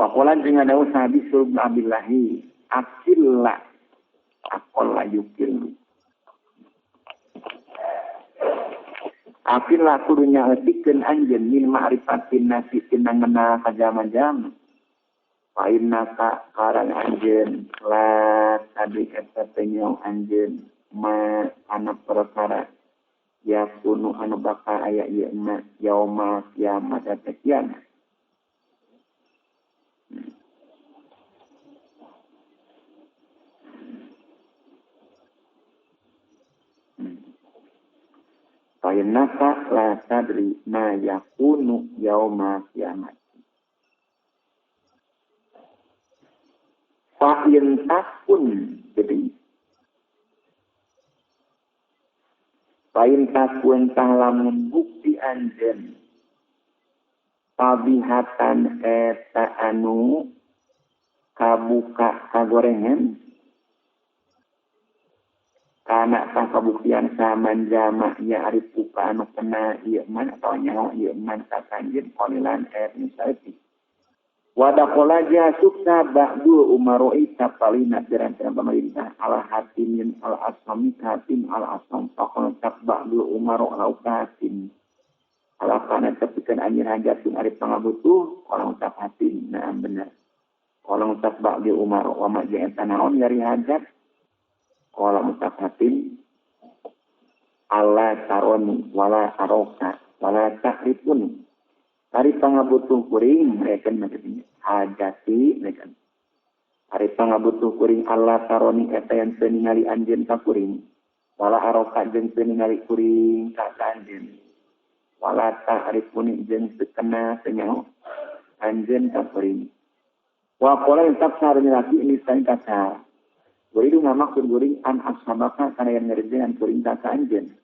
Waqala jeung ada usaha Bisr bin Abdillahi akilla aqalla yukil. Akilla kudu nyaetikeun anjeun min ma'rifatin nasi tina ngenal ka jama-jama. Fa innaka karang anjeun la tadi eta teh nyaho anjeun ma kana perkara yakunu anu bakal aya ieu ma yauma kiamat eta kiamat. Fa innaka la tadri ma yakunu yauma kiamat. Fa in takun jadi fa in takun lamun bukti anjeun pabihatan eta anu kabuka kagorengan kana tah kabuktian saman jama ya ari puka anu kena ieu man atau nyaho ieu man ka anjeun qalilan misalti wadakola jasuksa ba'du umaroi tapalina pirang-pirang pemerintah ala hatimin al asami hatim al asam pakon tap ba'du umaro lauka hatim ala kana tepikan anjir hajatun ari pangabutuh kalau ucap hatim nah bener kalau ucap ba'du umaro wa ma jeung eta naon yari hajat kalau ucap hatim ala taroni wala aroka wala takrifun ari pangabutuh kuring mereka maksudnya hajati mereka ari pangabutuh kuring Allah taroni eta yang teu ningali anjeun ka kuring wala aroka jeung teu ningali kuring ka anjeun wala ta'rifuni jeung teu kena teu nyaho anjeun ka kuring wa qala tafsir laki lisan kata guridu ngamaksud kuring an ashabaka kana yang ngerjean kuring ka anjeun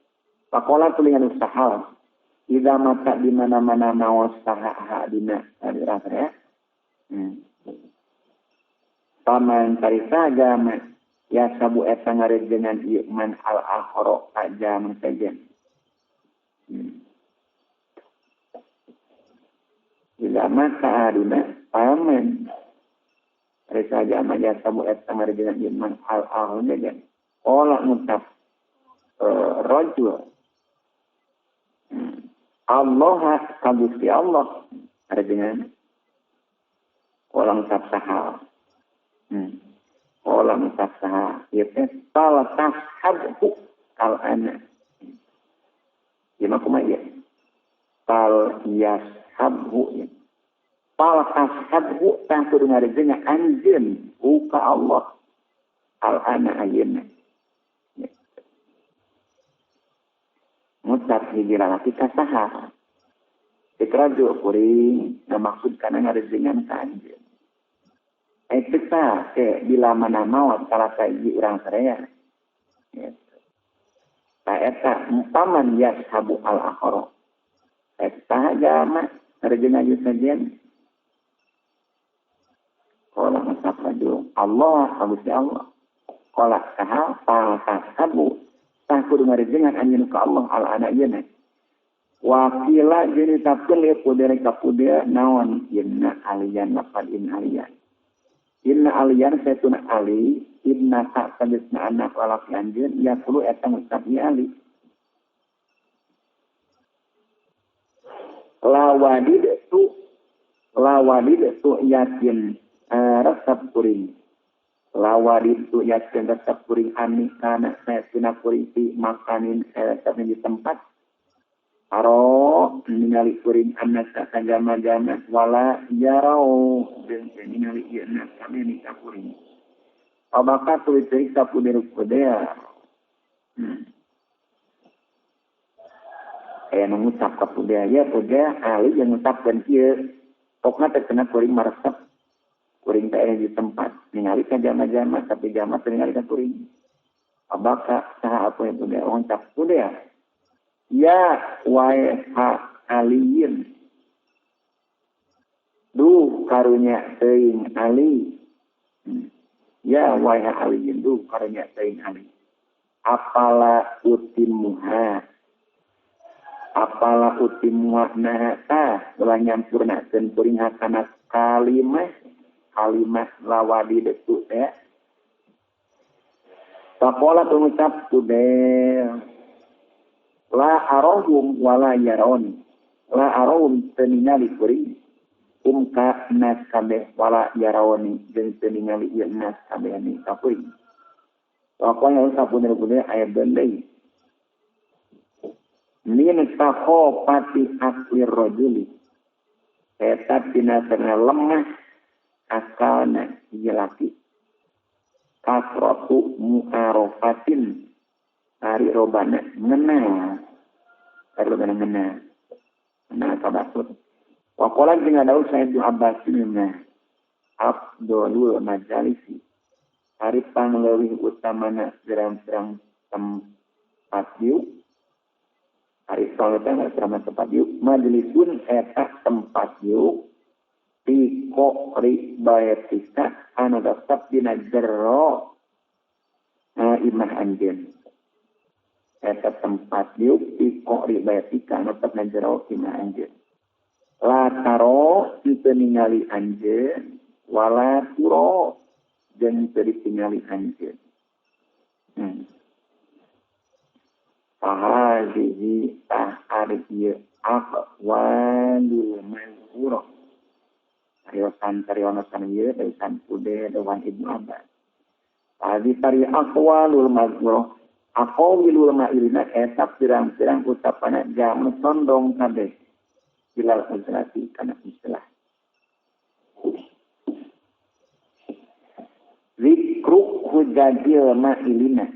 faqala tulingan sahal Ida mata di mana-mana maos saha dina tadi rasa ya. Paman tarisa agama ya sabu eta ngarejengan ieu man al akhara aja saja. Ida mata aduna paman tarisa agama ya sabu eta ngarejengan ieu man al akhara olah ngucap rajul Allah ka Gusti Allah ada dengan orang sahal. Orang sahal ieu teh fal tashabhu al ana. Ieu mah kumaha ieu? Fal yashabhu. Fal tashabhu tah kudu ngarejengan anjeun ka Allah al ana ayeuna. Ngucap hiji lalaki ka saha ikraju kuring ngamaksud kana ngarejengan ka anjeun eta tah ke bila mana maot salah sahiji urang saraya ta eta paman yashabu al akhara eta jalma ngarejengan ieu sajen qala ngucap rajul Allah ka Gusti Allah qala saha fal tashabu tah kudu ngarejengan anjeun ka Allah al ana yeuna wakila jeung ditapkeun lieu pudere ka pudea naon inna aliyan lafal in aliyan inna aliyan saytuna ali inna ta sagesna anak lalaki anjeun ya kudu eta ngucap ieu ali lawadid tu yakin resep kuring lawadid tu yakin resep kuring ani kana saytuna kuring ti makanin tapi di tempat aro ningali kuring anak sajama-jama wala yarau jeung ningali ieu na kami ni ka kuring abaka tuluy ceurik sapudeuk kudea aya nu ngucap ka pudea ya pudea ali jeung ngucapkeun kieu pokna teh kena kuring maresep kuring teh aya di tempat ningali ka jama-jama tapi jama teu ningali ka kuring abaka saha apa yang pudea ngucap pudea ya waiha aliyin duh karunya teuing ali ya waiha aliyin duh karunya teuing ali apala utimuha nah tah ulah nyampurnakeun kuring hakana kalimah kalimah lawadi detu teh. Pakola pengucap Fudel la arohum wala yaroni la arohum teu ningali kuring um ka nas kabeh wala yaroni jeung teu ningali ieu nas kabeh ni ka kuring. Pokoknya sapuner-puner aya deui min takhofati aklir rajuli eta tina lemah akalna ieu laki kasratu mu'arofatin ari robana ngena ari robana ngena ngena kabatur waqala jeung dawuh Said bin Abbas bin afdalul majalisi ari pangleuwih utamana pirang-pirang tempat diuk ari pangleuwih utamana tempat diuk majlisun eta tempat diuk fi qori baetika anu tetep dina jero imah anjeun eta tempat diuk fi qori baetika anu tetep dina jero imah anjeun la taro teu ningali anjeun wala turo jeung teu ditingali anjeun. Fahazihi tah ari ieu aqwalul mansurah Riosan tarionosan ieu dari Pude dewan Ibnu Abbas. Tadi tari aqwalul mazmurah aqwalul ma'ilina eta pirang-pirang ucapanna jamu sondong kabeh bilal uzlati kana istilah. Zikru hujajil ma'ilina.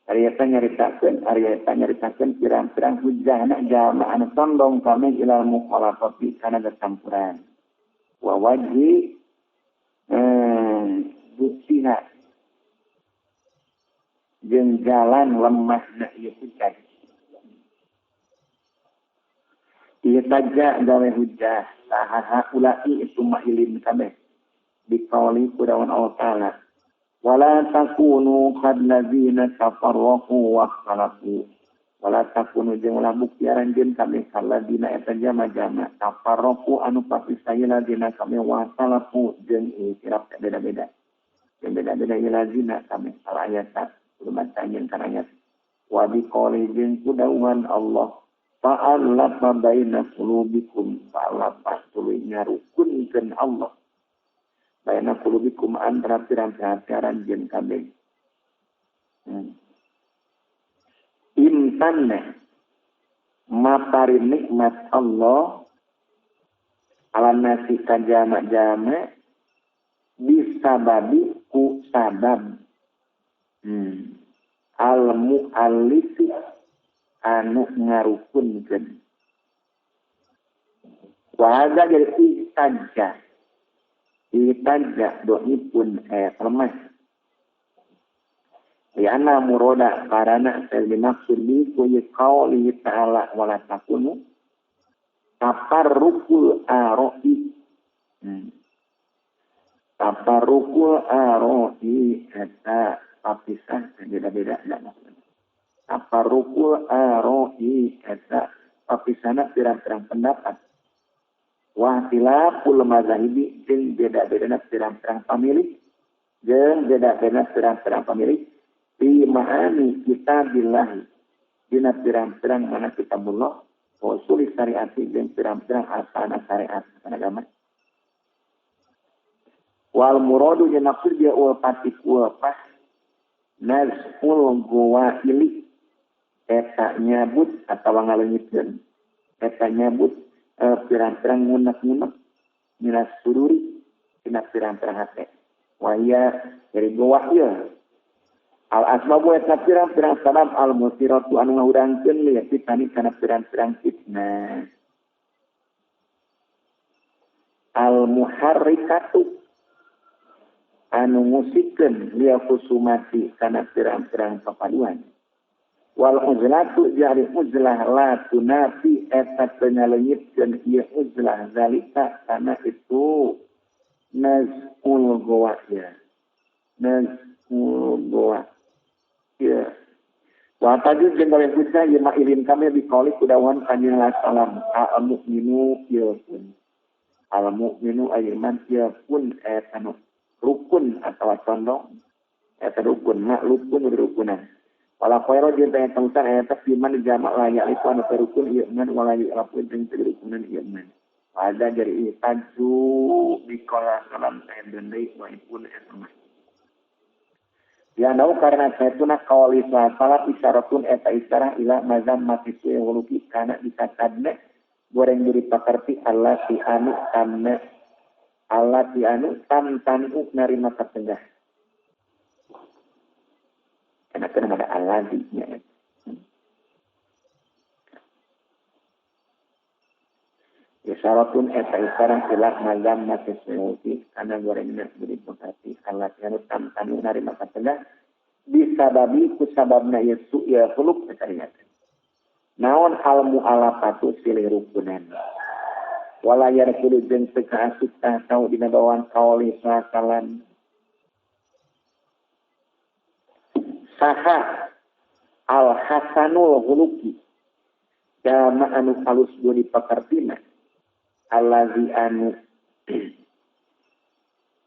Ari eta nyaritakeun pirang-pirang hujahna jalma anu condong kami ilal mukhalafati kana campuran. Wa wajhi buksiha jeung jalan lemahna ieu hujah. Ieu saja gawe hujah saha ulai itu ma'ilin kabeh biqauli kudawan Allah Ta'ala wala takunu kalladzina tafarraqu wa ikhtalafu wala takunu jeung ulah bukti aranjeun kabeh kalladzina eta jama-jama tafarraqu anu papisah ladina kabeh wa ikhtalafu jeung ikhtilaf beda-beda jeung beda-beda ladina kabeh salah ayat lumayan jeung kana ayat wa biqauli jeung kudauhan Allah fa'alafa baina qulubikum fa'alafa tuluy nyarukunkeun Allah baina qulubikum antara pirang-pirang jeung kabeh. Imtanna mapari nikmat Allah ala nasi ka jama-jama bisababi ku sabab al mu'allifi anu ngarukunkeun. Wa hadza jadi ihtajja ihtajja doipun lemah. Lianna murada karana dimaksud bi qauli ta'ala wala takunu tafarruqul ara'i. Tafarruqul ara'i eta papisah beda-beda maksudna. Tafarruqul ara'i eta papisahna pirang-pirang pendapat. Wa khilaful mazhabi jeung beda-bedana pirang-pirang pamilih jeung beda-bedana pirang-pirang pamilih fi ma'ani kitabillah dina pirang-pirang mana kitabullah wa usuli syariati jeung pirang-pirang asana syariat agama. Wal muradu jeung maksud dia ulpati ulpah nazful guwaili eta nyabut atawa ngaleungitkeun eta nyabut pirang-pirang ngunek-ngunek minas sururi tina pirang-pirang hate waya dari goah ieu al asbabu eta pirang-pirang sabab al musiratu anu ngahurangkeun lieu fitani kana pirang-pirang fitnah al muharrikatu anu ngusikeun lieu khusumati kana pirang-pirang papaduan wal uzlatu jari uzlah la tunafi eta teu ngaleungitkeun ieu uzlah zalika kana itu nazul goa ya nazul goa ya wa tajud jeung gawe hujjah ieu mah ilin kami biqauli kudawan kanjeng salam al mukminu ieu pun Al mukminu ayman ieu pun eta nu rukun atawa condong eta rukun maklupun rukunan. Wala khairu jeung teh tautan eta iman jamak layak itu anu rukun ieu man wala yulapun jeung teu rukunan ieu man. Ada jari taju bikola salam teh deui wa pun eta mah. Ya nau karena saytuna qauli salat isyaratun eta isyarah ila mazammati su'uluki kana disatadna goreng diri pakarti Allah si anu tamna Allah si anu tam tanu narima katengah. Karena kan ada aladinya. Isyaratun eta isyarah ila mazammati su'uluki kana gorengna diri pakarti Allah si anu tam tanu narima katengah bisababi kusababna yesu ya huluk eta. Naon al mu'alafatu silih rukunan. Wala yarkudu jeung teu kaasup tau dina bawaan kaoli salam. Saha al hasanul huluki jama anu alus budi pakartina allazi anu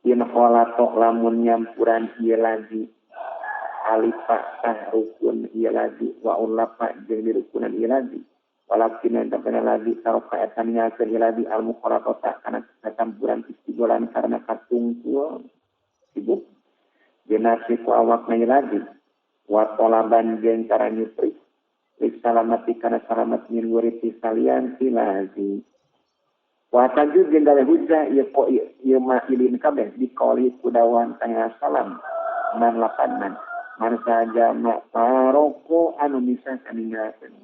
yen khalato lamun nyampuran ieu lazi alifa tah rukun ieu lazi wa ulapa jeung dirukunan ieu lazi walakin eta lazi taroka eta ninggalkeun ieu lazi al mukhalatata kana campuran istigolan karena katungkul sibuk jenasi ku awakna ieu lazi wa tolaban jeung cara nyupri salamati kana salamat nyin wuriti salian ti lazi wa tajud jeung gawe hujjah ieu po ieu ma ilin kabeh dikoli kudawan tangga salam man lapan man man saja ma paroko anu misa kaninggalkeun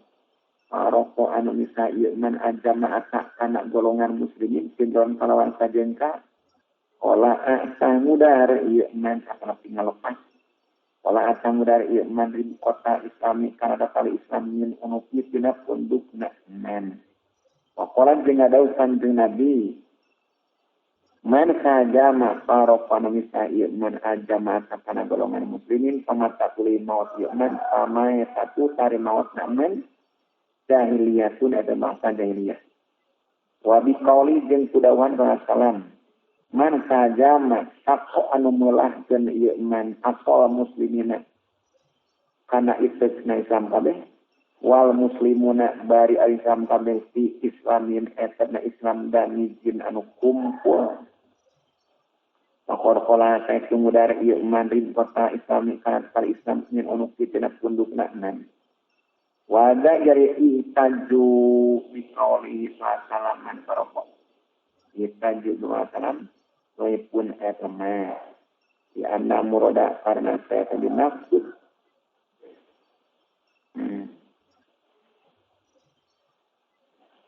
paroko anu misa ieu man ajama ata kana golongan muslimin sidron kalawan sajengka ola ata mudar ieu man atanapi ngalepas ola ata mudar ieu man di kota islami kana kali Islam nyin anu dina pundukna man waqala jeung ngadausan jeung Nabi man sajama paroko anu misa ieu man ajama kana golongan muslimin pamata kuli maut ieu man pamae satu tari maut na man jahiliyatun ada masa jahiliyah wa biqauli jeung kudawan salam man sajama sako anu meulahkeun ieu man asal muslimina kana iteukna Islam kabeh wal muslimuna bari Islam kabeh fi islamin eta na Islam damijin anu kumpul Pakor kola saya tumudar ieu man rin kota Islami kana kali Islam nyin anu kitina pundukna man wada jari itaju biqauli salaman barokah itaju dua salam pun eta mah di anna murada karena saya tadi maksud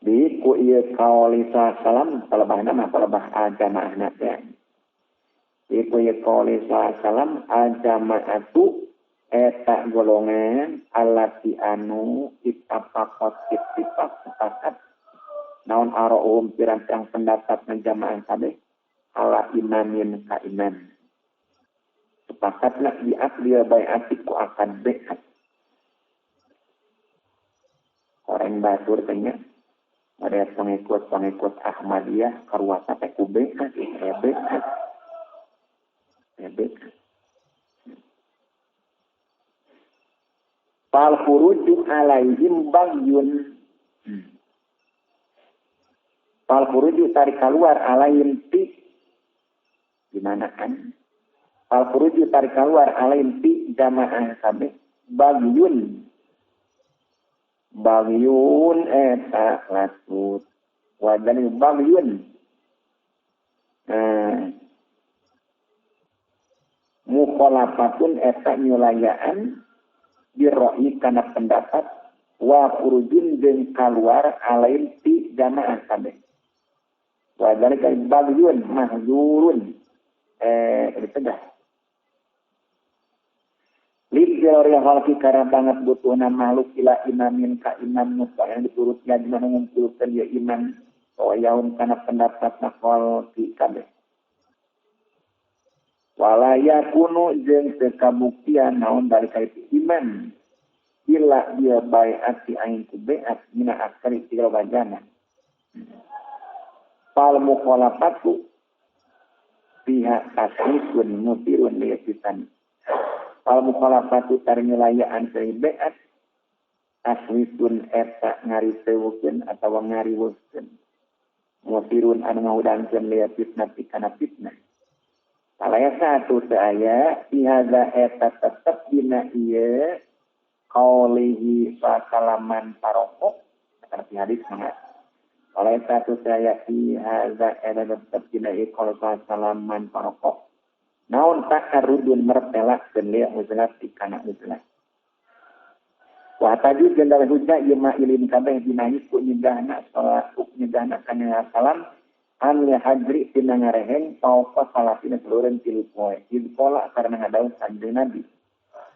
di ku ieu qauli salam palebahna mah palebah ajamaahna teh di ku ieu qauli salam ajamaatu eta golongan allati anu ittafaqat ittifaq sepakat naon aro'um pirang-pirang pendapat jamaah kabeh ala imamin ka imam sepakatna bi aqli bai'ati ku akad bai'at orang batur teh ada pengikut-pengikut Ahmadiyah karuasa teh ku bai'at bai'at bai'at fal khuruju alaihim bagyun fal khuruju tarik keluar alaihim ti gimana kan fal khuruju tarik keluar alaihim ti jamaah kabeh bagyun bagyun eta latut wajan bagyun mukhalafatun eta nyulayaan birro'i kana pendapat wa khurujun jeung kaluar alain ti jamaah kabeh wa dzalika bagyun mahzurun ditegah lil khalqi karena banget butuhna makhluk ila imamin ka imam nu yang diturutnya di mana ngumpulkeun ya imam wa yaum kana pendapat khalqi kabeh wala yakunu jeung teu kabuktian naon dari kait iman illa dia bai'ati ain ku bai'at mina akari tiga bajana. Fal mukhalafatu pihak tasrifun mutirun liyafitan. Fal mukhalafatu tarnyelayaan saibeat tasrifun eta ngarisewukeun atawa ngariweuhkeun. Mutirun anu ngahudangkeun liyafitnah kana fitnah. Alaya satu teu aya ihaza eta tetep dina ieu qaulihi sakalaman parokok seperti hadis mangga. Alaya satu teu aya ihaza eta tetep dina ieu qaulihi sakalaman parokok. Naon takarudun mertelakeun lieu uzlah kana uzlah. Wa tadi gendal hujah ieu mah ilin kabeh dina ku nyegahna salat nyegahna kana salam an li hajri tina ngareheng paupa salafina seluruh tilu poe idqala karena ngadau kanjeng Nabi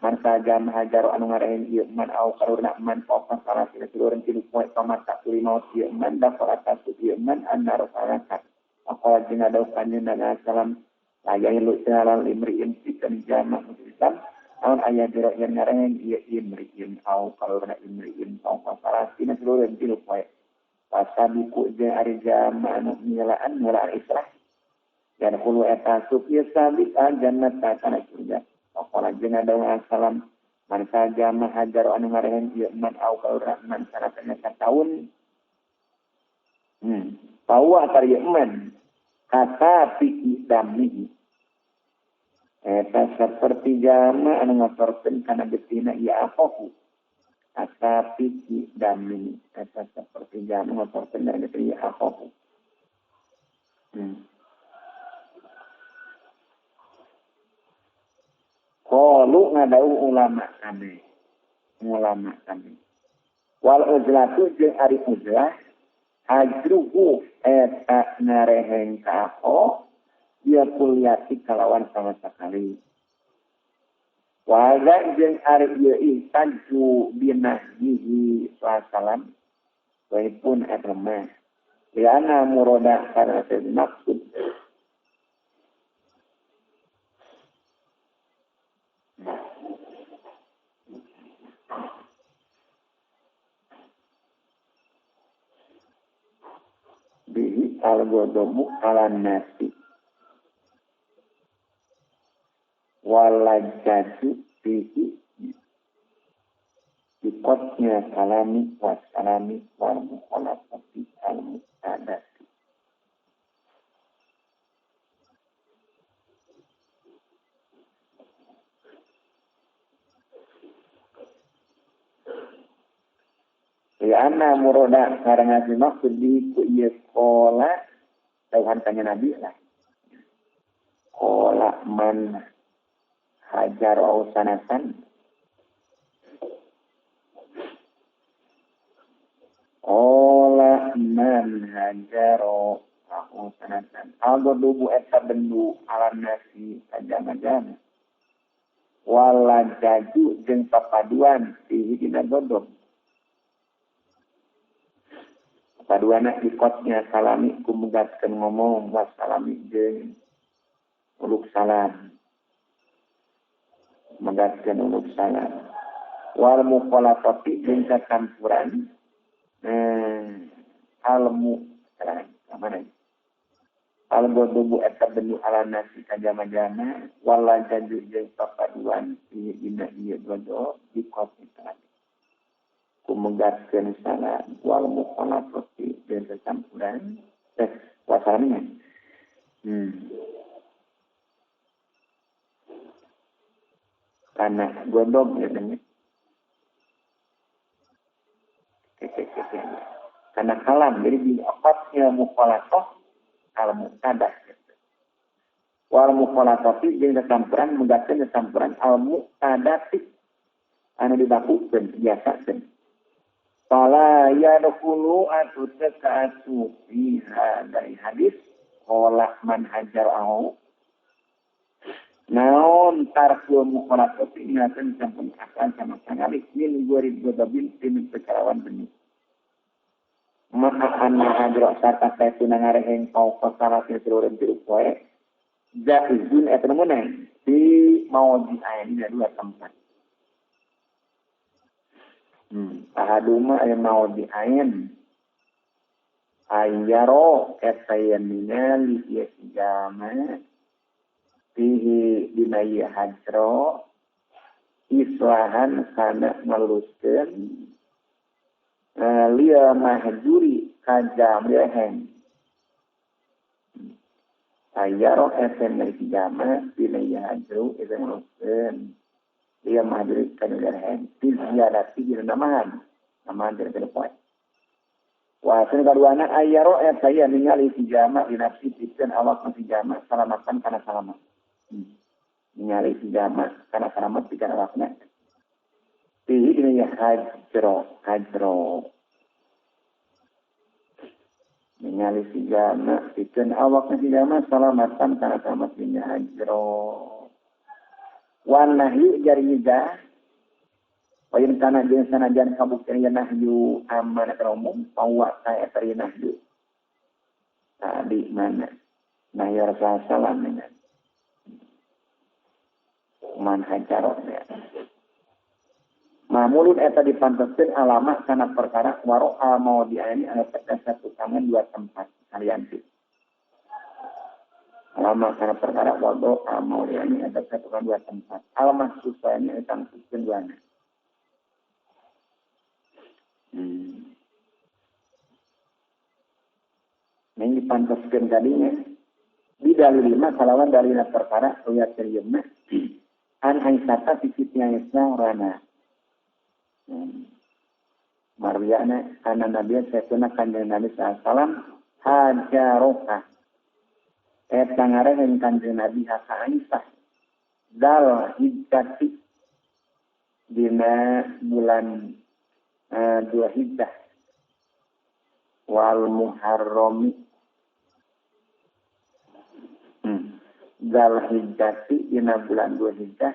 man sajam hajar anu ngareheng ieu man au karuna man paupa salafina seluruh tilu poe pamata tuli maut ieu man dafal atas ieu man annar falakat aqala jeung ngadau kanjeng Nabi salam layahilu salam limriin pikeun jama Islam naon aya jero yen ngareheng ieu imriin au karuna imriin paupa salafina seluruh tilu poe pasabiku jeung ari jama anu nyelaan nyelaan islah dan hulu eta sup ieu sabit al jannata kana surga faqala jeung adawa salam man sajama hajar anu ngarehen ieu man au kaurahman sanatana sataun pawa tar ieu man kata piki damihi eta saperti jama anu ngatorkeun kana betina ieu apohu kata piki dami kata seperti jamu atau benar dari akhohu. Qalu ngadau ulama kami. Ulama kami. Wal uzlatu jeung ari uzlah hajruhu eta ngareheng ka akho dia kuliati kalawan sama sekali. Waza jeung ari ieu ihtaju binahyihi sallam pun eta mah liana murada kana maksud bihi al-ghadabu ala nasi walajaju fihi bikotnya salami wassalami wal mukhalafati al muqtadati. Lianna murada karena maksud di ku ieu kola tauhan tanya Nabi lah. Kola man hajar au sanatan ola man hajaro au sanatan algodubu eta bendu ala nasi sajama-jama wala jaju jeung papaduan fihi dina godog papaduana ikotnya salami kumugatkeun ngomong wassalami jeung uluk salam megatkeun uluk salam wal mukhalafati jeung katampuran almu mana al godubu eta bendu ala nasi kajama-jama wala jaju jeung papaduan ieu dina ieu godo dikot eta kumegatkeun salam wal mukhalafati jeung katampuran wasalnya karena godog ya kan karena kalam jadi di akadnya mukhalafah al muqtadah wal mukhalafati jeung campuran megatkeun campuran al muqtadati anu dibakukeun biasakeun fala yadkhulu atu takatu fiha dari hadis qala man hajar au naon tarkul mukhalafati ingatkan sampun akan sama sekali min gurib godobin tin pekarawan benih maka anna hadra sata saetuna ngareheng pau pasalatin seluruh tilu poe jaizun eta meunang di maudhi aya dina dua tempat. Ahaduma aya maudhi ain Ayaro eta yen ningali ieu jalma fihi dina ieu hajro islahan kana ngaluruskeun liya mahjuri ka jalma. Ayaro eta ningali jalma dina ieu hajro eta ngaluruskeun liya mahjuri ka jalma fi ziyadati dina namahan namahan dina poe. Wasin kaduana ayaro eta yen ningali si jalma dina pikeun awak si jalma salamatan kana salamat. Ningali si jalma kana salamat pikeun awakna. Fihi dina hajro hajro. Ningali si jalma pikeun awakna si jalma salamatan kana salamat dina hajro. Wan nahyu jari ida wayin kana jeung sanajan kabuktian ieu nahyu amanah kana umum pawa ka eta ieu nahyu. Tadi mana nahyu Rasulullah sallallahu alaihi man hajaro ya. Mamulun eta dipanteskeun alama kana perkara waro'a mau diayani anu tegas satu tangan dua tempat kalian sih. Alama kana perkara waro'a mau diayani eta satu tangan dua tempat. Alama susahnya eta khususkeun duana. Ini dipanteskeun kadinya. Di dalil lima kalawan dalilna perkara riwayat terjemah an Aisyah siti Aisyah rana. Marwiyana anna Nabi sayyidina kanjeng Nabi sallallahu alaihi wasallam hajaroha. Eta ngarehen kanjeng Nabi ka Aisyah dal hijjati dina bulan dua hijjah wal muharrami. Dal hijjati dina bulan dua hijjah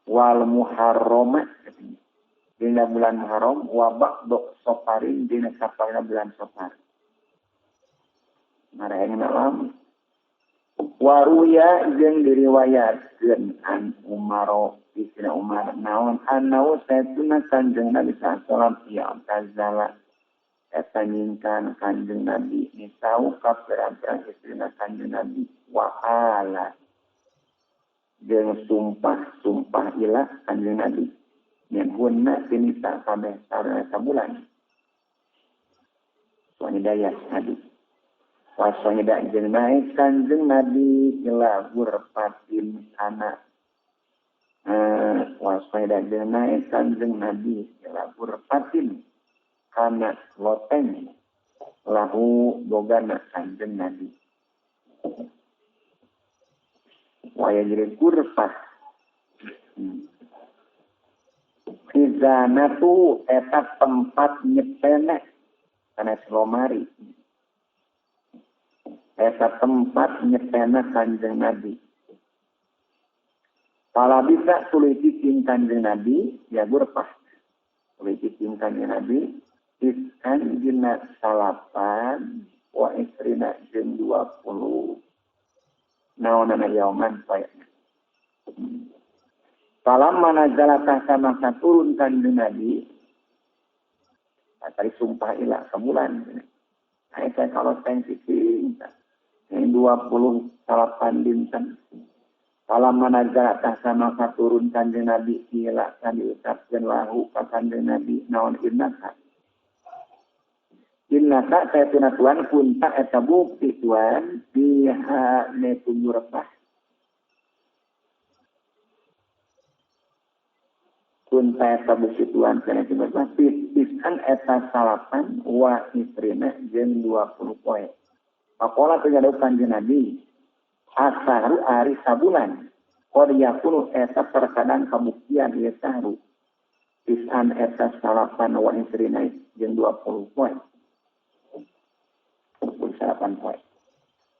wal muharrama dina bulan Muharram wa ba'du sofarin dina saparna bulan Safar. Maraheng alam waruya jeung diriwayatkeun an Umar isna Umar naon anau saytuna kanjeng Nabi sallallahu alaihi wasallam ya tazala eta nyingkan kanjeng Nabi nisau ka pirang-pirang istrina kanjeng Nabi wa ala jeung sumpah-sumpah ila kanjeng Nabi nyen hunna tinisa kabeh sareng sabulan soalnya daya hadis wasanya dak jeung naik kanjeng Nabi ila gurfatin kana wasanya dak jeung naik kanjeng Nabi ila gurfatin kana loteng lahu bogana kanjeng Nabi waya jadi gurfah khizanatu eta tempat nyepena kana lomari eta tempat nyepena kanjeng Nabi. Kalau bisa tuluy cicing kanjeng Nabi ya gurfah tuluy cicing kanjeng Nabi iskan dina salapan wa isrina jeung 20 naonana yauman poe. Falamma nazala tahta turun kanjeng Nabi tadi sumpah ila sabulan. Nah, saya kalau sensitif 28 dinten. Falamma nazala tahta turun kanjeng Nabi ila kan diucapkeun lahu ka kanjeng Nabi naon innaka. Innaka saytuna tuan kunta eta bukti tuan biha netu gurfah. Kunta eta bukti tuan kana gurfah pisan eta salapan wa isrina jeung 20 poe. Pakola teu ngadeup kanjeng Nabi asahru ari sabulan qad yakunu eta terkadang kabuktian ieu sahru pisan eta salapan wa isrina jeung 20 poe. 28 poe.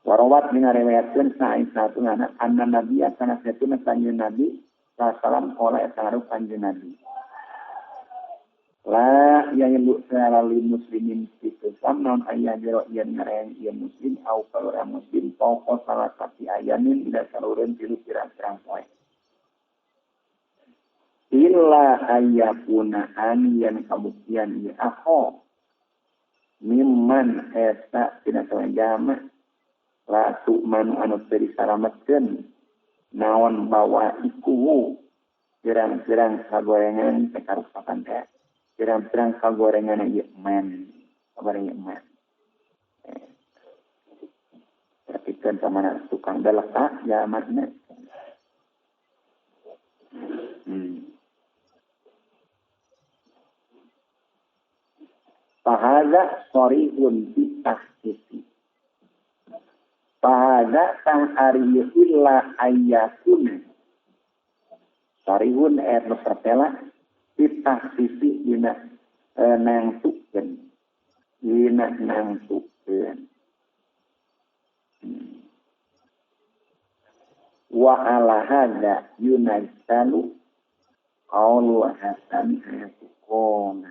Warawat dina riwayatkeun sa Aisyah ngana anna nabiyya kana satuna kanjeng Nabi sallallahu alaihi eta ngaruh kanjeng Nabi. La yahilu li muslimin itu naon aya jero yen ngareng ieu muslim au kalura muslim pokok salah satu ayamin tidak salureun tilu pirang-pirang poe. Illa ayakuna an yen kabuktian ieu akho Mimman eta tina jalma la tu'manu anu teu disalametkeun naon bawa iku pirang-pirang kagorengan teh karusakan teh pirang-pirang kagorengan ieu man kagorengan ieu man perhatikan sama tukang dalaka jamakna. Fahaza sorihun bitahsisi. Fahaza tang ari illa ayyakun. Sorihun nu pertela bitahsisi dina nangtukeun. Dina nangtukeun. Wa ala hadza yunazzalu qawlu hasan ayatuqona.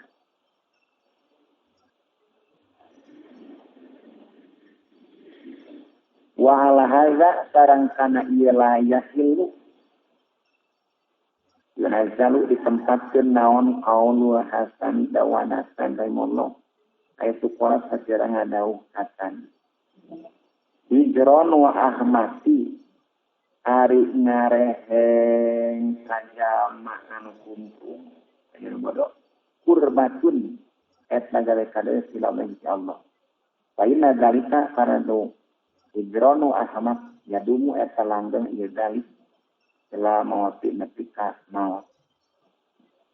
Wa ala hadza sareng kana ieu la yahilu yunazzalu ditempatkeun naon qaulu hasan dawana hasan rahimahullah ayatuqona sacara ngadauh hasan hijron wa ahmati ari ngareheng kajama anu kumpung anu bodoh kurbatun eta gawe kade sila Allah fa inna dzalika karena hijronu ahmad yadumu eta langgeng ieu dalik ila mawati nepi ka maot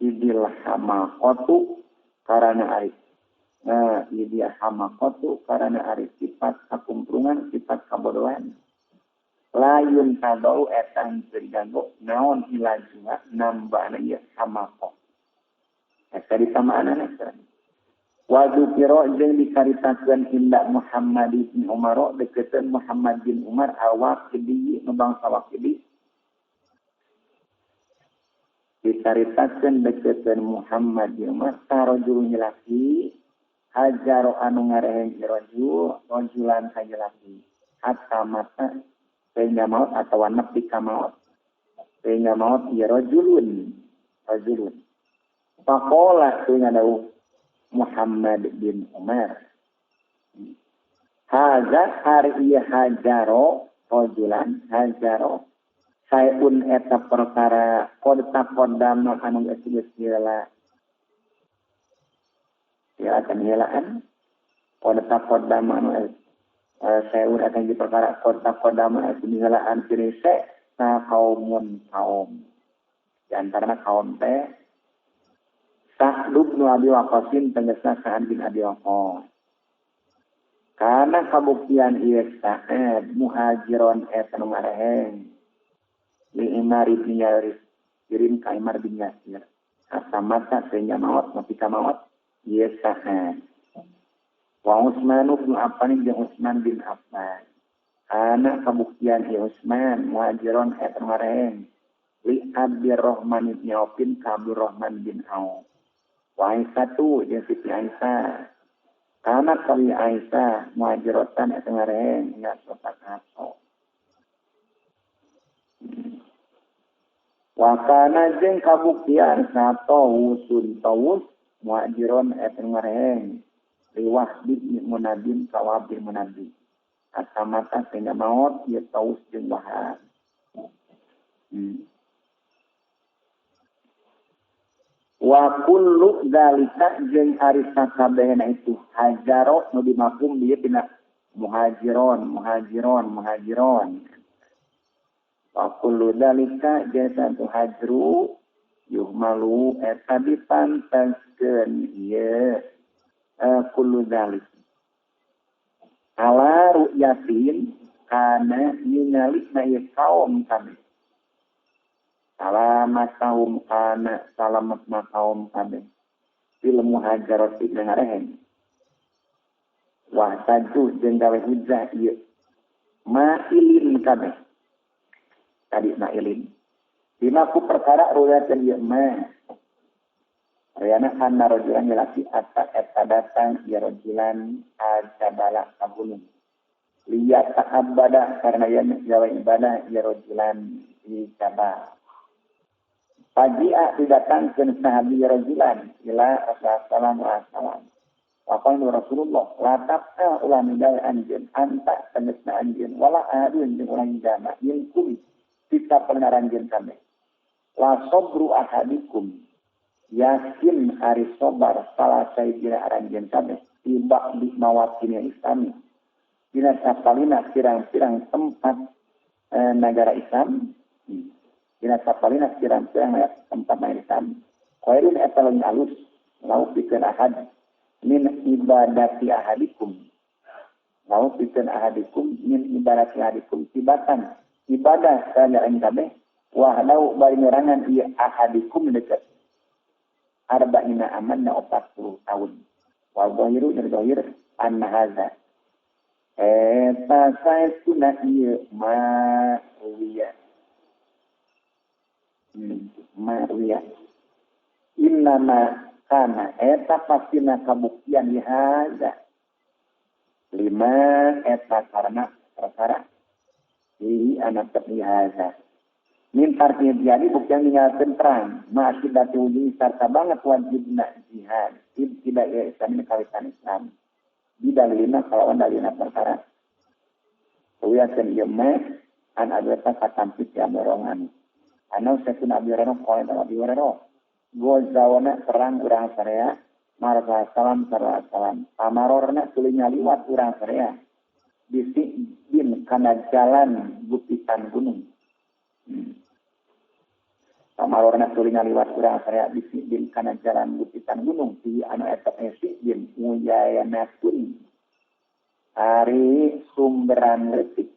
idil hamaqatu karana ari idil hamaqatu karana ari sifat kakumprungan sifat kabodohan layun tadau eta henteu diganggu naon ilajuna nambahna ieu hamaqah eta ditamaanana wa dzukira jeung dicaritakeun inda Muhammad bin Umar deketan Muhammad bin Umar al-Waqidi nu bangsa Waqidi dicaritakeun deketan Muhammad bin Umar tarajul laki hajaro anu ngareheng rajul rajulan hajalaki hatta mata sehingga maut atawa nepi ka maut sehingga maut ya rajulun rajulun faqala sehingga dawuh Muhammad bin Umar haza hari hajaro rajulan hajaro saeun eta perkara qad taqaddama anu geus heula ya kan heulaan qad taqaddama anu saeun eta di perkara qad taqaddama anu heulaan pirese sa kaumun kaum di antarana kaum teh Sa'd bin Abi Waqqasin tegasna Sa'ad bin Abi Waqqas. Karena kabuktian ieu Sa'ad muhajiron eta nu ngareheng li Imar bin Yasir kirim ka Imar bin Yasir. Hatta mata sehingga maot nepi ka maot ieu Sa'ad. Wa Utsman bin Affan jeung Utsman bin Affan. Karena kabuktian ieu Utsman muhajiron eta nu ngareheng li Abdurrahman bin Auf ka Abdurrahman bin Auf. Wa Aisyah jeung Siti Aisyah. Kana kali Aisyah muhajiratan eta ngareheng nya sotak aso. Wa kana jeung kabuktian satawusun tawus muhajiron eta ngareheng liwah bin Munabin ka Wahb bin Munabin. Atamata sehingga maot ieu tawus jeung Wahab. Wa kullu dzalika jeung ari sakabehna itu hajaro nu dimafhum dieu tina muhajiron muhajiron muhajiron wa kullu dzalika jeung satu hajru yuhmalu eta dipantaskeun ieu kullu dzalik ala ru'yatin kana ningali na ieu kaum kabeh salamat kaum kana salamat na kaum kabeh fil muhajarati ngarehen wa taju jeung gawe hujah ieu ma'ilin kabeh tadi ma'ilin dina ku perkara ruyakeun ieu ma Riana anna rajulan laki ata eta datang ya rajulan ajabala ka gunung liya ta'abbada karena yen gawe ibadah ya rajulan di jabal Faji'a didatangkeun sahabi rajulan ila Rasulullah sallallahu alaihi wasallam. Waqala Rasulullah la taqta ulah migawe anjeun anta tegasna anjeun wala ahadun jeung urang jama minkum kita penaranjeun kabeh. La sabru ahadikum yakin ari sabar salah sayyidina aranjeun kabeh tiba di mawatin Islami dina sapalina pirang-pirang tempat negara Islam dina sapalina pirang-pirang tempat negara Islam khairun eta leuwih alus lau pikeun ahad min ibadati ahadikum lau pikeun ahadikum min ibadati ahadikum tibatan ibadah sadayana kabeh wahdau bari nyorangan ieu ahadikum dekat arba'ina amanna 40 tahun wal zahiru zahir anna hadza eta saestuna ieu mawiya mawiya innama kana eta pastina kabuktian dihaza lima eta karena perkara ihi anak dihaza min tarki jadi buktian ninggalkeun perang ma'asidati wujud sarta banget wajibna jihad tidak ya Islam ini kawitan Islam didalilina kalawan dalilina perkara wiyakeun ieu mah an abeta katampit ya morongan anau satun abi hurairah qala abi hurairah gozawana perang urang saraya marga salam salam pamarorna tuluy nyaliwat urang saraya bisi bin kana jalan bukitan gunung pamarorna tuluy nyaliwat urang saraya bisi bin kana jalan bukitan gunung di anu eta si bin muyayanatun ari sumberan leutik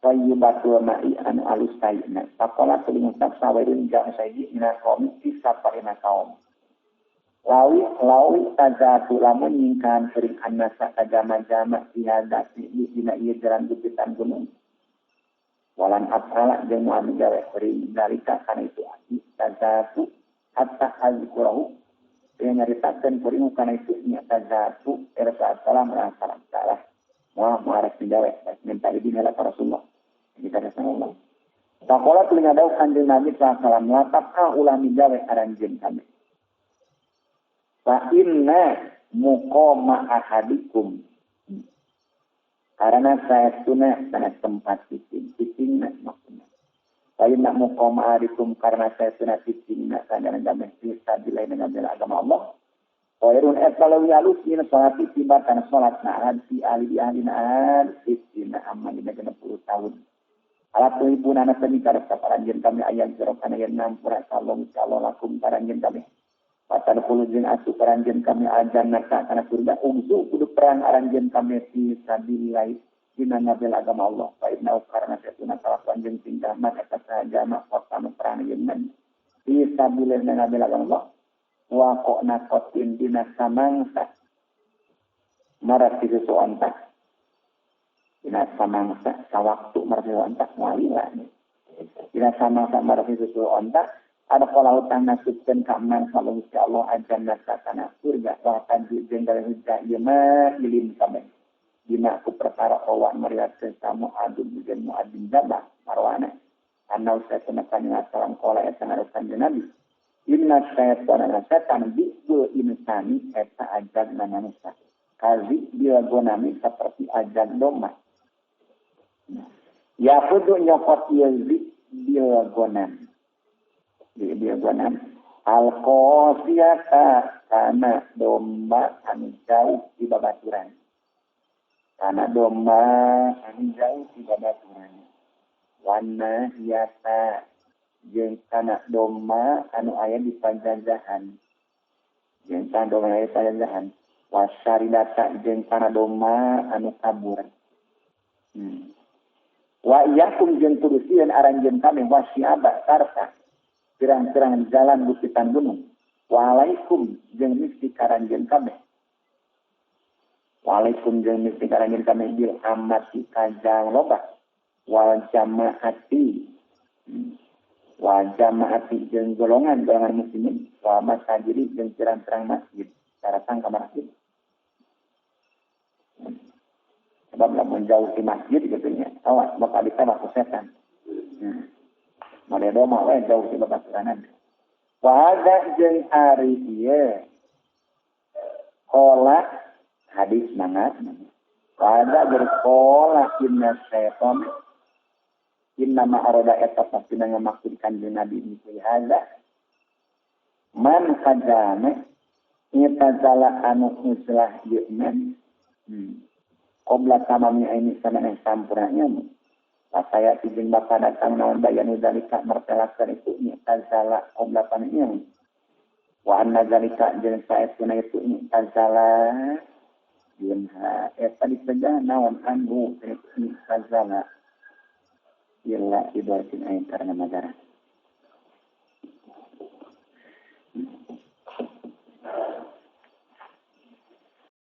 tayyibatul ma'i anu alus tayna pakola tuluy ngucap sawerun jang saiji ina kaum saparina kaum lawi lawi tajatu lamun nyingkahan sering annasa kajama-jama dihadapi dina ieu jalan bukitan gunung walan afala jeung moal migawe kuring dalika kana itu aki tajatu hatta azkurahu yang nyaritakeun kuring kana itu nya tajatu irsa salam wa salam salah moal moal migawe minta izin ka Rasulullah kita Rasulullah. Pakola tuluy ngadau kanjeng Nabi sallallahu alaihi wasallam latapka ulah migawe aranjeun kami. Fa inna muqama ahadikum. Karena saya tuna sana tempat cicing, cicingna maksudna. Fa inna muqama ahadikum karena saya tuna cicingna kana gawe fisabilillah dengan agama Allah. Khairun eta leuwih alus min salati tibatan salat na ahad fi ahli ahli ahad sittina aman dina 60 tahun. Alat tuhibuna sami karep kaparanjeun kami ayat jero kana yen nampura salong salong lakum paranjeun kami. Patan khulujin asu paranjeun kami aljannata kana surga ungsu kudu perang aranjeun kami fi sabilillah dina ngabel agama Allah. Fa inna karena satuna kalakuan jeung tingkah maka saja mah kota nu perang yeun fi sabilillah ngabel agama Allah. Wa qona qatin dina samangsa marasi susu ontak dina samangsa sawaktu marasi ontak walila dina samangsa marasi susu ontak ada pola utang nasibkeun ka man sallallahu Allah ajannata kana surga wa tanji jeung gawe hujah ieu mah ilim kabeh dina ku perkara awan meriatkeun ka muadun jeung muadin jabah marwana anau satuna kana salam qala eta ngarupan Nabi inna syaitana setan bi'ul insani eta ajagna manusia kazi bil gonami seperti ajag domba ya kudu nyokot ieu bil gonam bil gonam al qasiyata kana domba anu jauh di babaturan kana domba anu jauh di babaturan wana yata jeung kana domba anu aya di pajajahan jeung kana domba aya di pajajahan wasaridata jeung kana domba anu kabur wa iyyakum jeung kudu sieun aranjeun kami wasiaba sarta pirang-pirang jalan bukitan gunung wa alaikum jeung misti karanjeun kabeh wa alaikum jeung misti karanjeun kabeh bil amati kajang loba wal jamaati wa jamaati jeung golongan golongan muslimin wa masajid jeung pirang-pirang masjid daratang ka masjid sebab lamun jauh di masjid gitu nya awas bakal ditambah ku setan mode doma we jauh di babaturan wa hadza jeung ari ieu Qala hadis mangga kada berkola inna syaitan inna ma arada eta pasti ngamaksud kanjeng Nabi misli hadza man khadama itazala anu islah ieu man qabla tamami ini sama sampurnanya pasaya tijeng bapa datang naon bayanu zalika martelakeun itu itazala qabla tamami wa anna zalika jeung saestuna itu itazala yunha eta dicegah naon anhu itazala illa ibatin ain karena madarat.